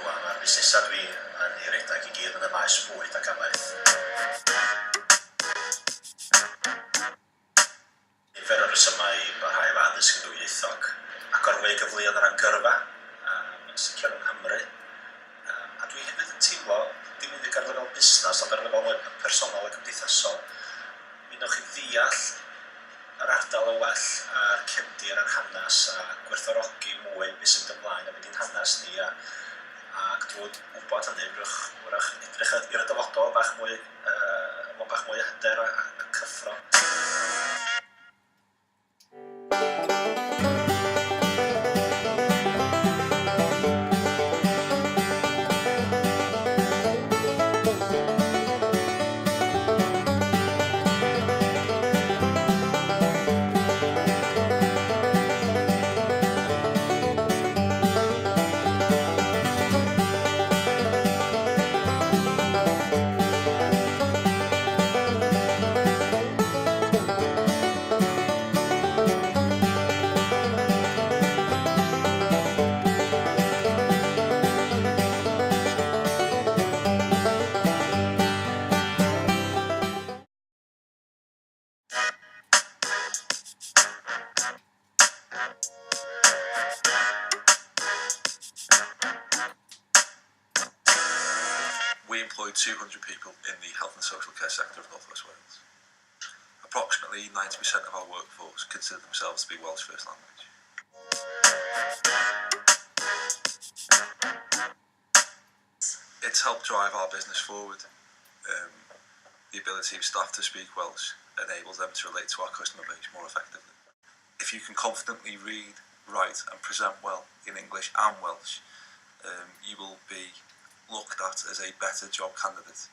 Rwan mae'r busnesau dwi yn ei redeg i gyd yn y maes bwyd ac amaeth. Nifer o resymau i barhau efo addysg yn ddwyieithog. Agor mwy o gyfleoedd o ran gyrfa, yn sicr yng Nghymru. A dwi hefyd yn teimlo, dim unig ar lefel busnes, ond ar lefel mwy personol a cymdeithasol, mi wnewch chi ddeall yr ardal yn well a'r cefndir a'r hanes a gwerthfawrogi mwy beth sy'n mynd ymlaen a be di'n hanes ni a ac drwy wybod hynny fedrwch wrach edrych i'r dyfodol bach mwy efo bach mwy o hyder a cyffro. We employ 200 people in the health and social care sector of North West Wales. Approximately 90% of our workforce consider themselves to be Welsh first language. It's helped drive our business forward. The ability of staff to speak Welsh enables them to relate to our customer base more effectively. If you can confidently read, write and present well in English and Welsh, you will be looked at as a better job candidate.